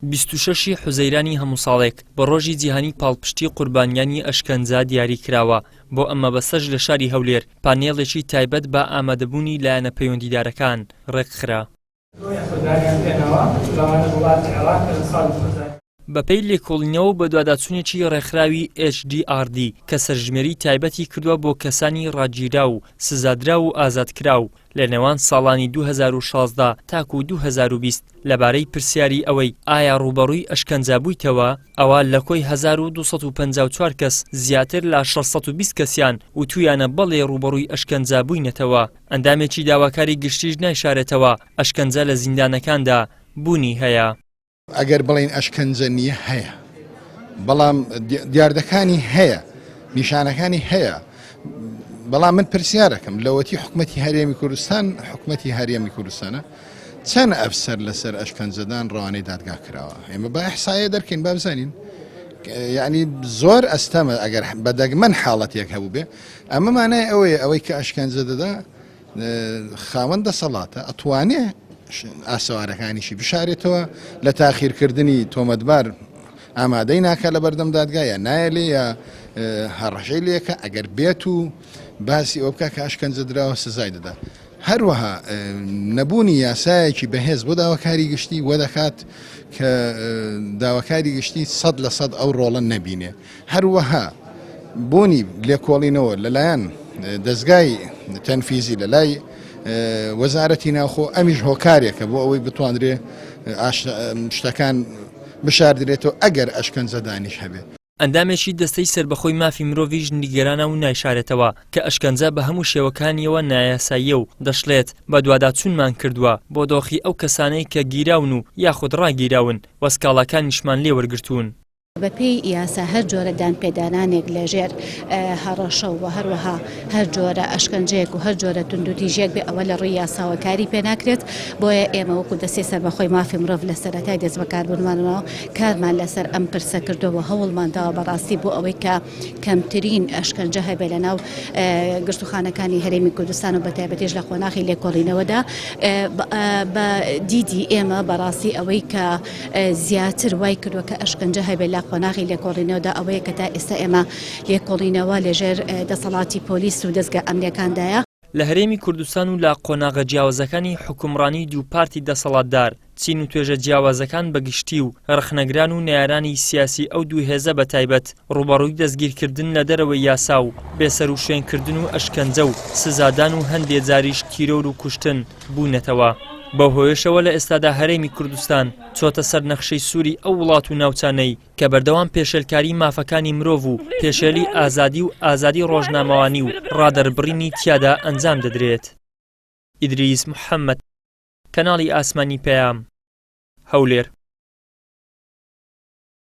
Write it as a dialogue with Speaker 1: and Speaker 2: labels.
Speaker 1: 26 ی حوزەیرانی هەموو ساڵێک بە ڕۆژی جیهانی پاڵپشتی قوربانیانی ئەشکەنجە دیاری کراوە، بۆ ئەم مەبەستەش لە شاری هەولێر پانێڵێکی تایبەت بە ئامادەبوونی لایەنە پەیوەندیدارەکان ڕێکخرا. بەپێی لێکۆڵینەوە و بەدواداچوونێکی ڕێکخراوی HDRD کە سەرژمێری تایبەتی کردووە بۆ کەسانی ڕاگیراو و سزادراو و ئازادکراو لە نێوان ساڵانی 2016 تاکو 2020 لەبارەی پرسیاری ئەوەی ئایا ڕووبەڕووی ئەشکەنجە بوویتەوە ئەوا لە کۆی 1254 کەس زیاتر لە 620 کەسیان وتوویانە بەڵێ ڕووبەڕووی ئەشکەنجە بووینەتەوە. ئەندامێکی داواکاری گشتیش نایشارێتەوە ئەشکەنجە لە زیندانەکاندا بوونی هەیە.
Speaker 2: ئەگەر بڵێین ئەشکەنجە نییە هەیە، بەڵام دیاردەکانی هەیە، نیشانەکانی هەیە، بەڵام من پرسیارەکەم لەوەتی حکومەتی هەرێمی کوردستان حکومەتی هەرێمی کوردستانە چەند ئەفسەر لەسەر ئەشکەنجەدان ڕەوانەی دادگا کراوە؟ ئێمە با ئیحسایە دەرکەین با بزانین یعنی زۆر ئەستەمە ئەگەر بە دەگمەن حاڵەتێک هەبوو بێ ئەمە مانای ئەوەیە ئەوەی کە ئەشکەنجە دەدا خاوەن دەسەڵاتە ئەتوانێ ئاسەوارەکانیشی بشارێتەوە لە تاخیرکردنی تۆمەتبار ئامادەی ناکە لە بەردەم دادگا یا نایەلێ یا هەڕەشەی لێکە ئەگەر بێت و باسی ئەوە بکە کە ئەشکەنجە دراوە سزای دەدا. هەروەها نەبوونی یاسایەکی بەهێز بۆ داواکاری گشتی وە دەکات کە داواکاری گشتی 100% ئەو ڕۆڵە نەبینێ هەروەها بوونی لێکۆڵینەوە لەلایەن دەزگای تەنفیزی لە لای وەزارەتی ناوخۆ ئەمیش هۆکارێکە بۆ ئەوەی بتواندرێ شتەکان بشاردرێتەوە ئەگەر ئەشکەنجەدانیش هەبێت.
Speaker 1: ئەندامێکی دەستەی سەربەخۆی مافی مرۆڤیش نیگەرانە و نایشارێتەوە کە ئەشکەنجە بە هەموو شێوەکانیەوە نایاساییە و دەشڵێت، بەدواداچوونمان کردووە بۆ دۆخی ئەو کەسانەی کە گیراون و یاخود ڕاگیراون و سکاڵاکانیشمان لێوەرگرتوون.
Speaker 3: بەپێی یاسا هەر جۆرە دانپێدانانێک لەژێر هەڕەشە و هەروەها هەر جۆرە ئەشکەنجەیەک و هەر جۆرە توندوتیژیەک بێ ئەوە لە ڕووی یاساوە کاری پێ ناکرێت، بۆیە ئێمە وەکو دەستەی سەربەخۆی مافی مرۆڤ لە سەرەتای دەستبەکاربوونمانەوە کارمان لەسەر ئەم پرسە کردووە و هەوڵمان داوە بەڕاستی بۆ ئەوەی کە کەمترین ئەشکەنجە هەبێ لە ناو گرتوخانەکانی هەرێمی کوردستان و بەتایبەتیش لە قۆناغی لێکۆڵینەوەدا بە دیدی ئێمە بەڕاستی ئەوەی کە زیاتر وای کردووە کە ئەشکەنجە هەبێت لە قۆناغی لێکۆڵینەوەدا ئەوەیە کە تا ئێستا ئێمە لێکۆڵینەوە لەژێر دەسەڵاتی پۆلیس و دەزگا ئەمنیەکاندایە.
Speaker 1: لە هەرێمی کوردستان و لە قۆناغە جیاوازەکانی حوکمڕانی دوو پارتی دەسەڵاتدار، چین و توێژە جیاوازەکان بە گشتی و ڕەخنەگران و نەیارانی سیاسی ئەو دوو هێزە بە تایبەت ڕووبەڕووی دەستگیرکردن لە دەرەوەی یاسا و بێسەروشوێنکردن و ئەشکەنجە و سزادان و هەندێ جاریش تیرۆر و کوشتن بوونەتەوە. بەو هۆیەشەوە لە ئێستادا هەرێمی کوردستان چۆتە سەر نەخشەی سووری ئەو وڵات و ناوچانەی کە بەردەوام پێشێلکاری مافەکانی مرۆڤ و پێشێلی ئازادی و ئازادی ڕۆژنامەوانی و ڕادەربڕینی تیادا ئەنجام دەدرێت. ئیدریس محەمەد، کەناڵی ئاسمانی پەیام، هەولێر.